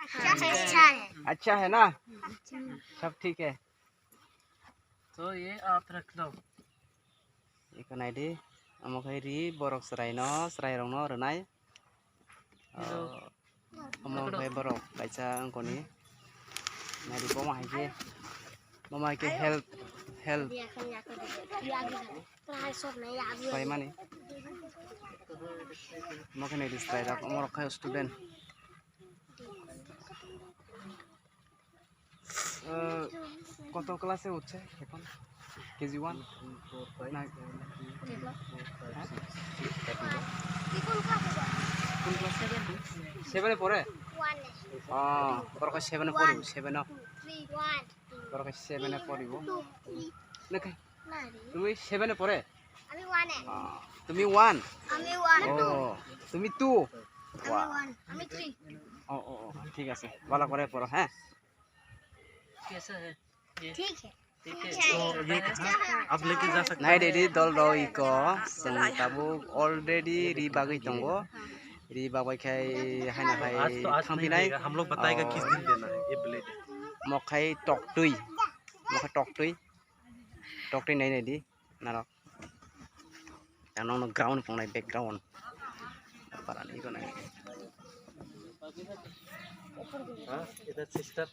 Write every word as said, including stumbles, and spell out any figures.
अच्छा है। अच्छा है ना? सब ठीक है। तो ये आप रख लो। Eko nai di, omo khe ri borok chwraino, chwrairokno rwnai. Hello. Oh, omo khe borok kaisa wngkoni. Nai di, bomo hai khe, bomo hai khe help, help. Paimani. Omo khe nai di chwrairok, omorok khe student. আহ, কত ক্লাসে উঠছে এখন? KG one? না। হ্যাঁ? কোন ক্লাসে? সেভেনে পড়ে? ও, বড় করে সেভেনে পড়িব, সেভেনে। বড় করে সেভেনে পড়িব। নাকি? তুমি সেভেনে পড়ে? আমি ওয়ানে। আহ, তুমি ওয়ান? আমি ওয়ান। ও, তুমি টু? আমি ওয়ান। আমি থ্রি। ও, ও, ও, ঠিক আছে, ভালো করে পড়ো, হ্যাঁ? कैसा है ये? ठीक है। ठीक है। तो ये कहाँ आप लेके जा सकते हैं? Nai di, di, dol rok iko, chwng tabuk already ri bagwi tongo. Ri bagwi khai haina hai आज तो आज नहीं thangpinai. देगा, हम लोग बताएगा किस दिन देना है ये blade. Mokhai toktwi. Mokhai toktwi. Toktwi nai nai di. Narok. Ang nokno ground phunuknai background. Parani iko nai. हाँ, इधर सिस्टर।